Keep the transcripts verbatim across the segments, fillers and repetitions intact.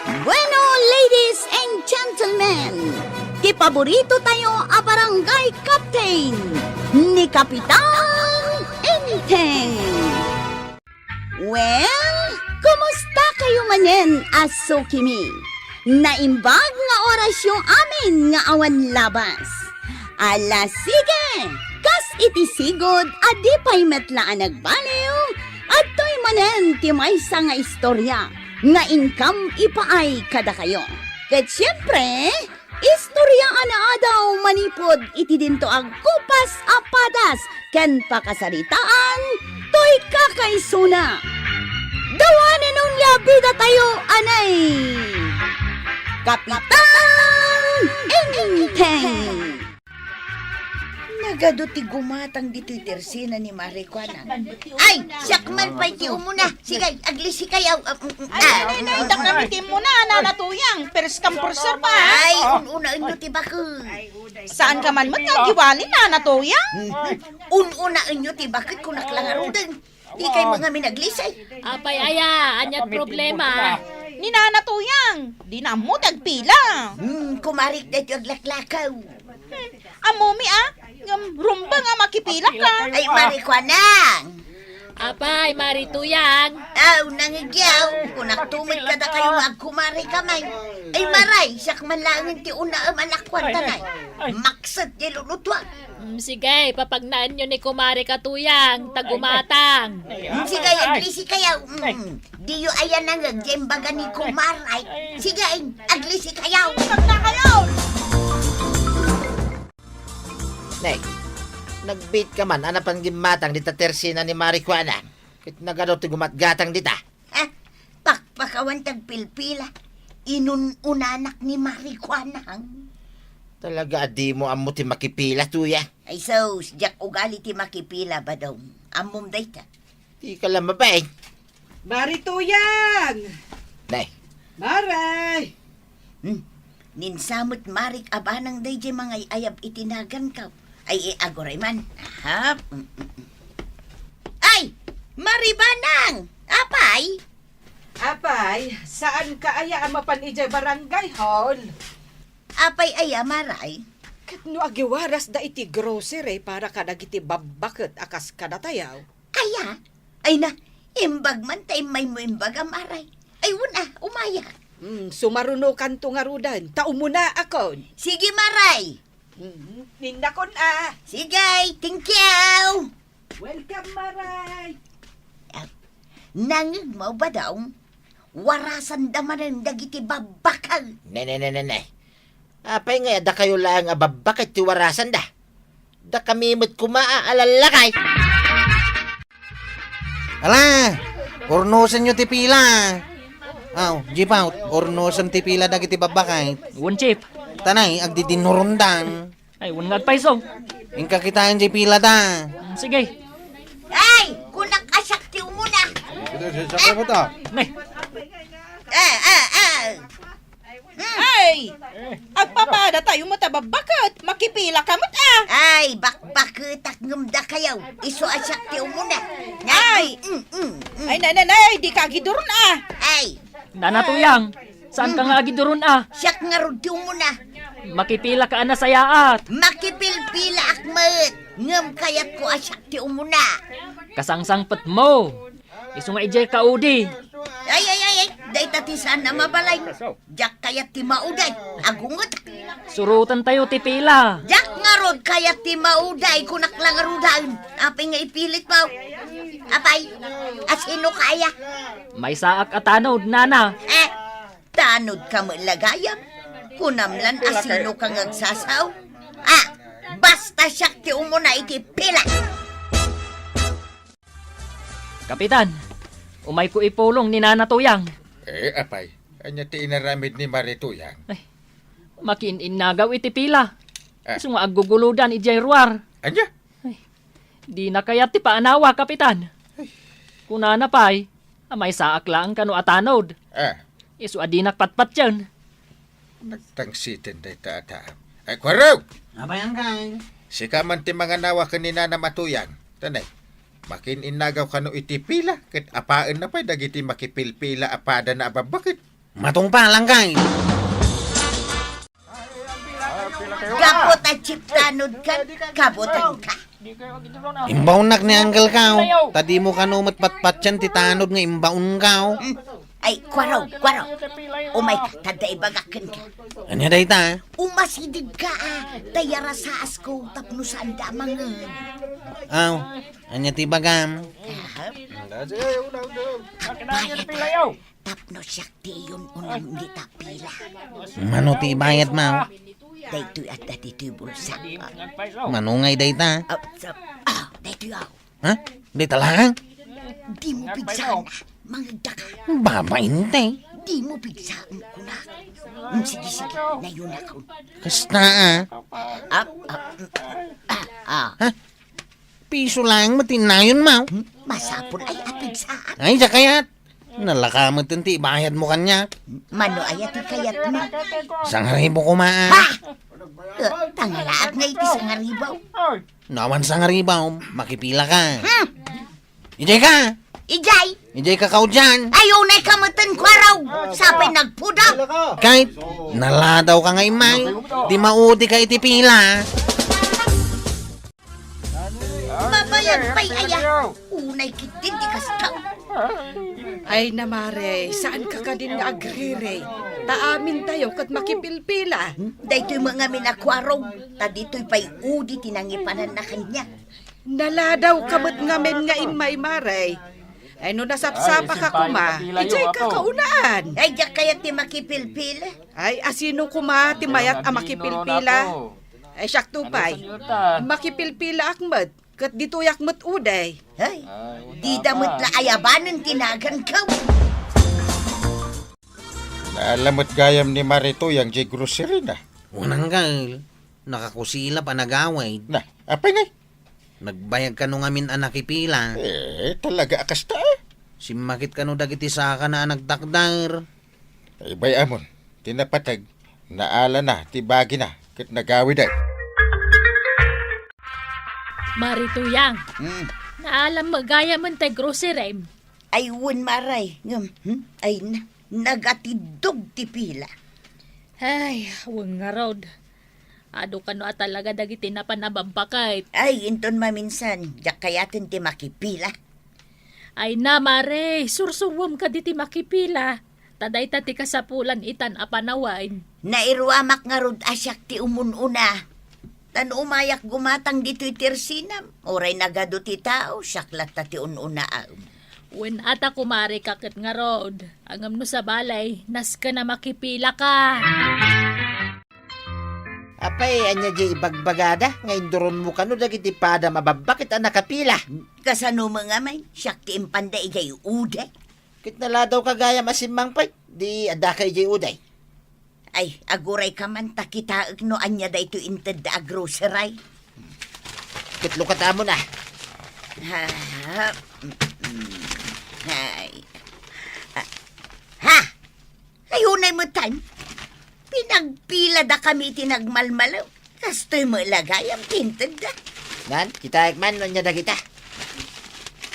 Bueno, ladies and gentlemen, ti paborito tayo a barangay captain, ni Kapitan Enteng. Well, kumusta kayo manen a sukimi? Naimbag nga orasyo amin nga awan labas. Ala, sige! Kas iti sigud a di pay met la a nagbaliw, adtoy manen ti maysa nga istorya nga inkam ipaay kadakayo. Ket siempre, istorya a naadaw manipud iti dinto a gupas a padas ken pakasaritaan toy kakaisuna. Dawanen onia bidatayo, anay! Kapitan Enteng! Nagadu ti gumatang ditoy tersina ni Mari Kuanang. Ay, siak man pay ti umuna. Sige, aglisi kayo. Ah, mm, mm, Ay, ah. Nay, nay, nay, dakami ti umuna, Nana Tuyang. First come, first serve, ah. Ay, un-unaenyo ti bakit. Saan ka man met nga agiwali, Nana Tuyang? Mhm. Un-unaenyo ti bakit, kunak la ngaruden. Di kay mga minaglisay. Apay aya, anya ti problema? Ni Nana Tuyang, di na ammo ti agpila. Hmm, kumarik daytoy aglaklakaw. Hmm, ammomi, ah, ngem rumbeng a makipila ka. Ay, Mari Kuanang. Apay, Mari Tuyang. Aw, nangigyaw. Kunak tumit kadakayo nga agkumari ka may. Ay, Maray, siak man laengen ti unaem a nakuan tanay. Makset di lulutuan. Mm, sige, papagnaenyo ni Kumare Katuyang, ta gumatang. Mm, sige, aglisi kayo. Mm, diyo aya nangeg, di imbaga ni Kumare. Sige, aglisi kayo. Pagna kayo! Nay, nagbiit ka man, a napan gimmatang dita tersina ni Mari Kuanang. Ket nagadu ti gumatgatang dita. Ah, pakpakawan ti agpilpila. Inun-unanak ni Mari Kuanang. Talaga a dimo ammo ti makipila, Tuyang? Ay sus, diak ugali ti makipila, Badong. Ammom dayta. Di ka la mabain. Mari Tuyang! Nay. Maray! Hmm. Ninsamet Marik a banang daydiay mangay-ayab iti nagankaw. Ay, eh, aguray man. Aha. Mm, mm, mm. Ay! Mari Banang! Apay? Apay, saan ka aya a mapan idiay barangay hall? Apay aya, Maray? Ket no agiwaras da iti grocery para kadagiti babbaket a kas kadatayaw? Aya? Ay na, imbag man ta immaymo imbag a Maray. Ay, una, umaya. Hmm, sumarunokanto ngaruden, ta umuna akon. Sige, Maray. Hmm, nindakon a. Sige, thank you. Welcome, Maray. Ah, nangegmo, Badong? Warasanda manen dagiti babbaket. Ne, ne, ne, ne, ne. Apay nga, dakayo laeng a babbaket ti warasanda? Dakami met koma a alalakay. Ala, urnosenyo ti pila. Aw, Jipaw, urnosem ti pila dagiti babbaket. Wen, Chief. Tanay, agdidinurundan. Ay, wen nga agpayso. Inka kitaen ti pila da. Mm, sige. Ay, kunak a siak ti umuna. Ito, siya, siya, siya, siya. Nay. Eh, eh, eh. Hmm. Ay! Agpapada tayo met a babbaket. Makipila ka met, ah. Ay, bakbaketak ngem dakayo. Isu a siak ti umuna. Ay! Mm, mm, mm. Ay, nay, nay, nay, di ka agiduron, ah. Ay. Nana Tuyang, saan ka nga agiduron, ah? Siak ngarud ti umuna. Makipila ka a nasayaat. Makipilpilaak met. Ngem kayatko a siak ti umuna. Kasangsangpetmo. Isu nga idiay kaudi. Ay, ay, ay, ay. Dayta ti saan a mabalay. Diak kayat ti mauday. Agunget. Suroten tayo ti pila. Diak ngarud kayat ti mauday. Kunak la ngaruden. Apay nga ipilitmo? Apay, asino ka aya? Maysaak a tanod, nana. Eh, tanod ka met la gayam. Kunam lan asino ka nga agsasao? Ah, basta siak ti umuna iti pila. Kapitan, umayko ipulong ni Nana Tuyang. Eh, apay, ania ti inaramid ni Mari Tuyang? Ay, makiin-innagaw iti pila. Ah. Isu nga aggugulodan idiay ruar. Ania? Ay, dina kayat ti paanawa, Kapitan. Ay. Kunana pay, a maysaak laeng kano a tanod. Ah. Isu a dinak patpatien. Nagtangsiten dayta a taem. Ay, Kuarog! Apay, Angkay? Sika man ti manganawa ken ni Nanam a Tuyang. Tanay, makiin-innagaw kano iti pila, ket apaenna pay dagiti makipilpila a padana a babbaket. Matungpalanka. Gapu ta chip tanod ka, kabutanka. Imbaonnak ni Uncle Kao, ta dimo kano met patpatian ti tanod nga imbaonka. Hmm. Ay, kuaraw, kuaraw. Umayka, ta adda ibagak kenka. Ania dayta? Umasidegka, ah. Ta iyarasaasko tapno saanda a mangngeg. Aw, ania ti ibagam? Aha. Agbayad, ah. Tapno siak ti iyun-unam dita pila. Mano ti ibayadmo? Daytoy adda ditoy bulsa. Mano ngay dayta? Ah, sa-, ah, daytoy, ah. Ha? Dayta laeng? Dimo pigsaan, ah. Mangngegdaka. Babain, te. Dimo pigsaan, kunak. Hmm, sige, sige. Nayunakon. Kasta, ah. Ah, ah, mm, ah, ah. Ha? Piso laeng met ti nayonmo. Hmm? Masapul ay a pigsaan. Ay, diak kayat. Nalaka met ti ibayadmo kaniak. Mano aya ti kayatmo? Sangaribu koma, ah. Ha? Eh, tangalaak nga iti sangaribu. No awan sangaribu, makipilaka. Hmm. Idiay ka? Idiay? Idiay ka kaudian? Ay, unay ka metten, kuaraw. Sapay nagpudot. Ket, naladawka nga immay. Di maudika iti pila. Mabayag pay aya. Unay ketdin ti kasta. Ay, Mare, saanka kadin nga agriri? Ta amintayo ket makipilpila. Daytoy met ngamin a kuaraw, ta ditoy pay udi ti nangipananna kaniak. Naladawka met ngamin nga immay, Mare. Ay, no nasapsapaka koma, idiay ka kaunaan. Ay, diak kayat ti makipilpila. Ay, asino koma ti mayat a makipilpila? Ay, siakto pay. Makipilpilaak met, ket ditoyak met uday. Ay, dida met la ayabanen ti naganko. Naala met gayam ni Mare Tuyang diay grocery na. Unang gal, nakakusilap a nagawid. Na, apay ngay? Nagbayag kano ngamin a nakipila. Eh, talaga a kasta, ah. Simmakit kano dagiti sakana a nagtakder. Ay, bay-amon, ti napateg, naalana ti bagina, ket nagawiden. Mare Tuyang, hmm, naalam met gayam ti grocery. Ay, wen, Mare, ngem, hmm? Ay, na, nagatiddog ti pila. Ay, wen ngarud. Adu kano a talaga dagiti napan a babbaket. Ay, inton maminsan, diak kayaten ti makipila. Ay na, Mare, sursurom kadi ti makipila. Ta dayta ti kasapulan itan a panawen. Nairuamak ngarud a siak ti umun-una. Ta no umayak gumatang ditoy ti ersinam, uray nagadu ti tao, siak latta ti un-unaam. Wen, ata kumareka ket ngarud. Ngem no sabali, nasken a makipilaka. Apay, ania diay ibagbagada nga induronmo kano dagiti padam a babbaket a nakapila? Kasano met ngamin, siak ti impanda idiay uday. Ket naladawka gayam a simmangpet, di addaka idiay uday. Ay, agurayka man ta kitaek no ania daytoy intedda a grocery. Ket lukatamon a. Ha? Mm-mm. Ay. Ah. Ha? Ay, unay metten. Pinagpiladakami iti nagmalmalem. Kastoy met la gayam ti intedda. Nan, kitaek man no ania dagita.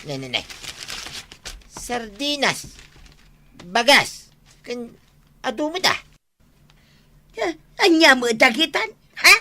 Ne, ne, ne. Sardinas. Bagas. Ken adu met a. Ha? Ania met dagitan? Ha?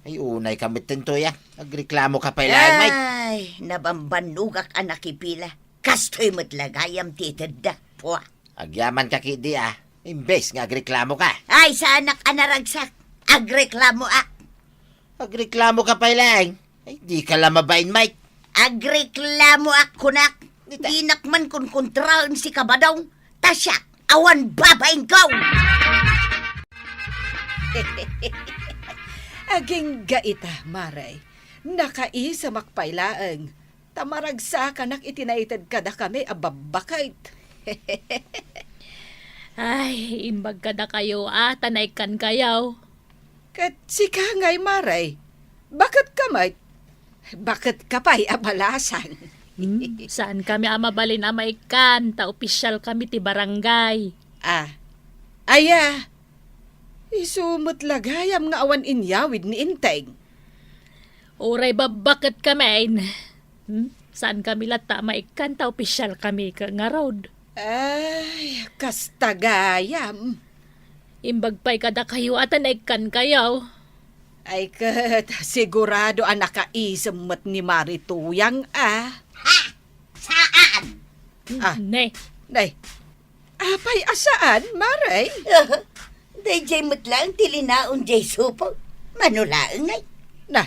Ay, unayka metten, Tuyang. Agreklamoka pay laeng, Mike. Ay, nabambannogak a nakipila. Kastoy met la gayam ti itedda. Pua. Agyamanka ketdi a. Imbes nga agreklamoka. Ay, saanak a naragsak. Agreklamoak. Agreklamoka pay laeng. Ay, dika la mabain, Mike. Agreklamoak kunak. Dita. Dinak man kunkontraen si Kabadong. Ta siak, awan babainko. Agingga ita, Mare. Nakaisamak pay laeng. Ta maragsakanak iti naited kadakami a babbaket. Ay, imbag kadakayo a ta naikkankayo. Ket sika ngay, Mare, baketka met. Baketka pay a balasang. Hmm, saankami a mabalin a maikkan, ta opisialkami ti barangay. Ah, aya, isu met la gayam nga awan inyawid ni Enteng. Uray babbaketkamin. Hmm? Saankami latta a maikkan ta opisialkami ket ngarud. Ay, kasta gayam. Imbag pay kadakayo a ta naikkankayo. Ay ket, sigurado a nakaisem met ni Mari Tuyang a. Ha? Saan? Ah. Ne. Nay. Apay a saan, Mare? Daydiay met laeng ti linaon diay supot. Mano laeng ay? Na,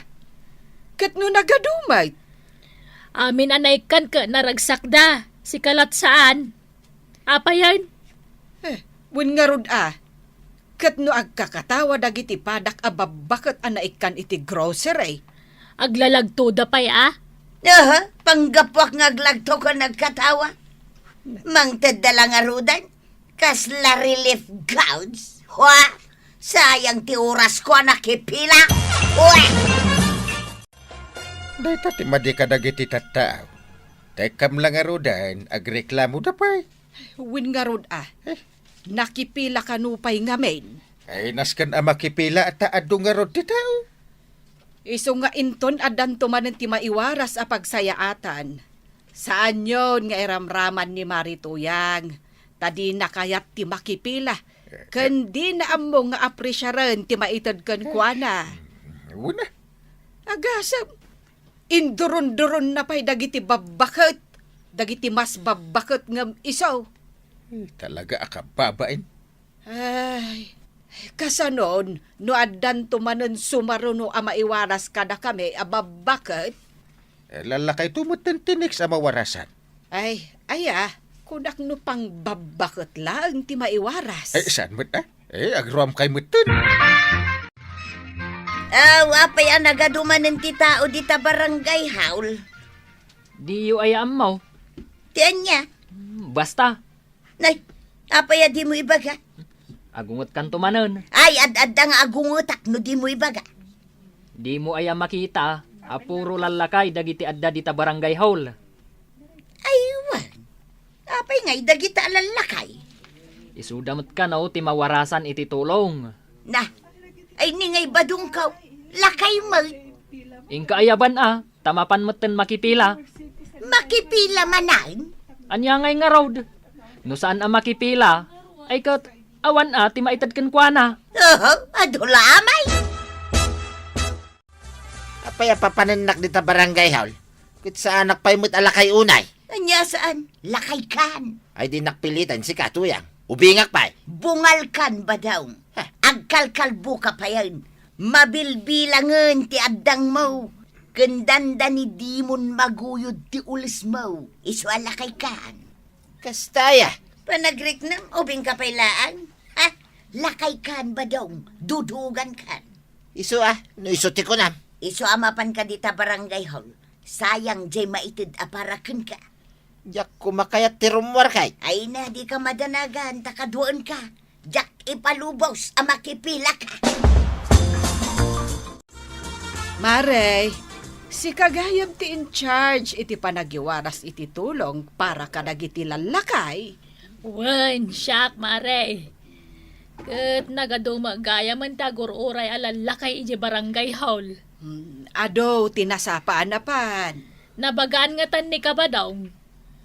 ket no nagadu met? Amin a naikkan ket naragsakda. Sika lat saan. Apayen? Eh, wen ngarud a. Ket no agkakatawa dagiti padak a babbaket a naikkan iti grocery. Aglalagtoda pay a? Aha, panggapuak nga aglagto ken agkatawa. Mangtedda la ngaruden. Kasla relief gods? Hua? Sayang ti orasko a nakipila. Hua? Dayta ti madi kadagiti tattao. Tekkam la ngaruden, agreklamoda pay. Wen ngarud a. Eh? Nakipila kano pay ngamin? Ay, nasken a makipila ta adu ngarud ti tao. Isu nga inton addanto manen ti maiwaras a pagsayaatan, saanyon nga iramraman ni Mari Tuyang, ta dina kayat ti makipila, ken dina ammo nga apresiaren ti maited kenkuana. Wen a. Agasem, induronduronna pay dagiti babbaket, dagiti mas babbaket ngem isu. Eh, talaga a kababain. Ay, kasanon, no addanto manen sumaruno a maiwaras kadakami a babbaket? Eh, lallakayto metten ti next a mawarasan. Ay, aya, kunak no pangbabbaket laeng ti maiwaras. Eh, saan met a? Eh, agruamkay metten. Aw, apay a nagadu manen ti tao dita barangay hall? Diyo aya ammo? Ti ania? Hmm, basta. Nay, apay a dimo ibaga? Agungetkanto manen. Ay, ad-adda nga agungetak no dimo ibaga. Dimo aya makita a puro lallakay dagiti adda dita barangay hall? Ay, wen. Apay ngay dagita a lallakay? Isuda met kano ti mawarasan iti tulong. Na, ay ni ngay badongko, lakay met. Inka aya ban a, ta mapan metten makipila. Makipila manen? Ania ngay ngarud? No saan a makipila, ay ket awan a ti maited kenkuana. Oho, adu la amay. Apay a papanennak dita barangay hall? Ket saanak pay met a lakay unay. Ania saan? Lakaykan. Ay, dinak pilitan sika, Tuyang. Ubingak pay. Bungalkan, Badong. Ha? Agkalkalboka payen. Mabilbilangen ti addangmo. Ken dandani dimon maguyod ti ulesmo. Isu a lakaykan. Kasta aya? Panagriknam, ubingka pay laeng. Ha? Lakaykan, Badong. Dudugankan. Isu a, no isu ti kunam. Isu a mapanka dita barangay hall. Sayang diay maited a para kenka. Diak koma kayat ti rummuarkay. Ay na, dika madanagan, ta kaduaenka. Diak ipalubos a makipilaka. Mare, sika gayam ti in charge iti panagiwaras iti tulong para kadagiti lallakay. Wen, siak, Mare. Ket nagadu met gayam ti agur-uray a lallakay idiay barangay hall. Hmm, adu ti nasapa a napan. Nabagaan ngatan ni Kabadong.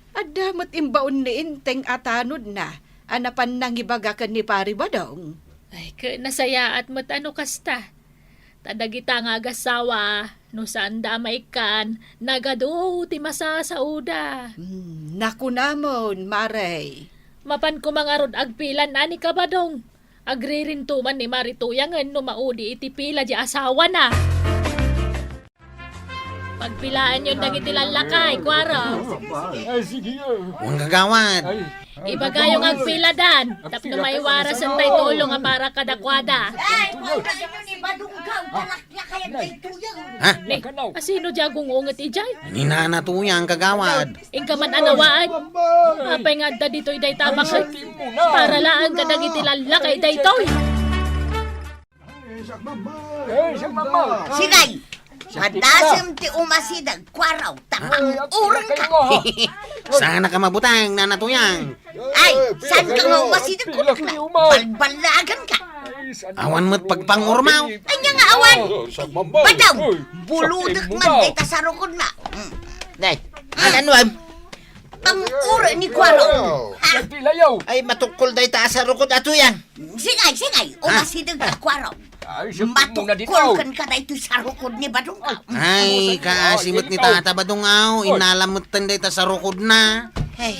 Adda met imbaon ni Enteng a tanodna a napan nangibaga ken ni Pari Badong. Ay, ket nasayaat met a no kasta. Ta dagita nga agassawa, no saanda a maikkan, nagadu ti masasaoda. Hmm, nakunamon, Mare. Mapan koma ngarud agpilan a ni Kabadong. Agririnto man ni Mari Tuyangen no maudi iti pila di asawana. Pagpilaenyon dagiti lallakay, kuaro. Ay, sige. Wen, kagawad. Ay. Ibagayo nga agpiladan, tapno maiwarasan tay tulong a para kadakuada. Ay, kuaraan ni Badunggaw, talaklakayan tay tuyang. Ha? Ni, asino di agungunget idiay? Ni Nana Tuyang, kagawad. Inka man anawaan. Apay nga adda ditoy dayta a baket? Para laeng kadagiti lallakay daytoy. Sigay! Madasem ti umasideg, kuaraw, ta pang-urengka. Saan ka mabutang, Nana Tuyang? Ay, saan ka nga umasideg, kunak na? Balbalagan ka. Awan met pagpangurmaw. Anya nga awan? Badaw, buludek man dayta sarukod na. Mm. Nay, alan, wam? Pang-uri ni Kuarong. Ha? Nagpilayaw. Ay, matukkol dayta a sarukod a tuyang. Sige, sige. Ah. Umasideg ka, Kuarong. Ay, siyempre muna dito. Matukkol kenka daytoy sarukod ni Badong. Ay, kaasi met ni Tata Badong, aw. Oy. Inalam met ten dayta sarukodna. Ay,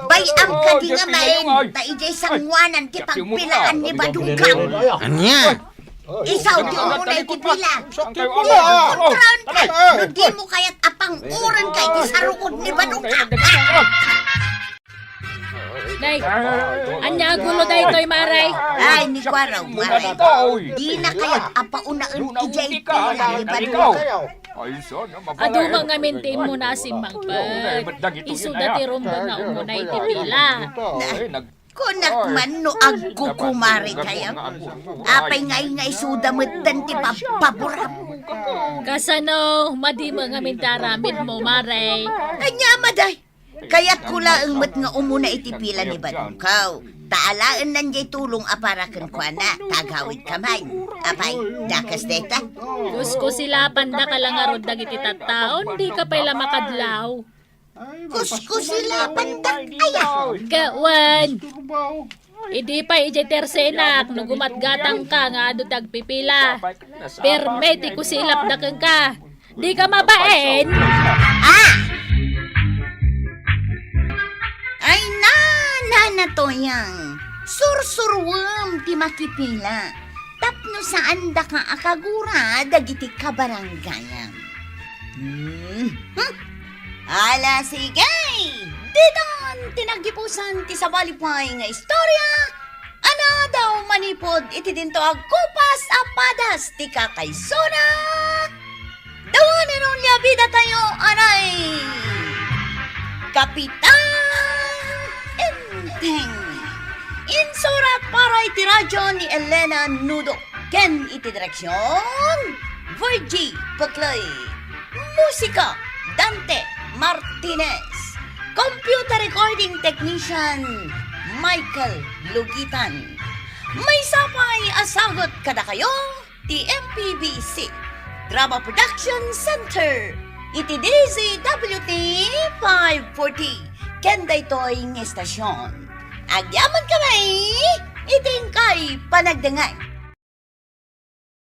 bay-am kadi nga maen, ta idiay sangoanan ti pagpilaan ni Badong. Ania? Isaw ti umuna iti pila. Kontraen ka, no dimo kayat a pang-uren ka iti sarukod ni Badong. Nay, ania a gulo daytoy, Mare? Ay, ni Kuarong, Mare. Dina kayat a paunaen idiay pila ni Badong. Adu man ngamin ti immuna a simmangpet. Isuda ti rumbeng nga umuna iti pila. Kunak man no agkukumari kayo. Apay nga, nga isuda metten ti pabpaburam. Kasano, madi met ngamin ti aramidmo, Mare? Ania, maday? Kayatko laeng met nga umuna iti pila ni Badong. Ta alaennan jay tulong a para kenkuana, ta agawidka man. Apay, dakes dayta? Kuskusilapandaka la ngarud dagiti tattaon, dika pay la makadlaw. Kuskusilapandak aya? Ket wen, idi pay idiay tersenak, no gumatgatangka nga adu ti agpipila, perme ti kusilapda kenka. Dika mabain? Ah! Ay, na, Nana Toyang, sursuruem ti makipila tapno saandaka a kagura dagiti kabarangayam. Hmm? Hmm? Ala, sige! Ditan ti naggipusan ti sabali pay nga istorya, anadaw manipud iti dinto agkupas a padas ti kakaisuna. Dawanen ni abidatayo, anay! Kapitan Enteng. Insurat para iti radyo ni Elena Nudo. Ken iti direksion, Virgie Peclay. Musika, Dante Martinez. Computer recording technician, Michael Lugitan. Maysa pay a sagut kadakayo ti M P B C Drama Production Center iti D Z W T five forty ken daytoy nga estasion. Agyaman kami iti inkay panagdengngeg.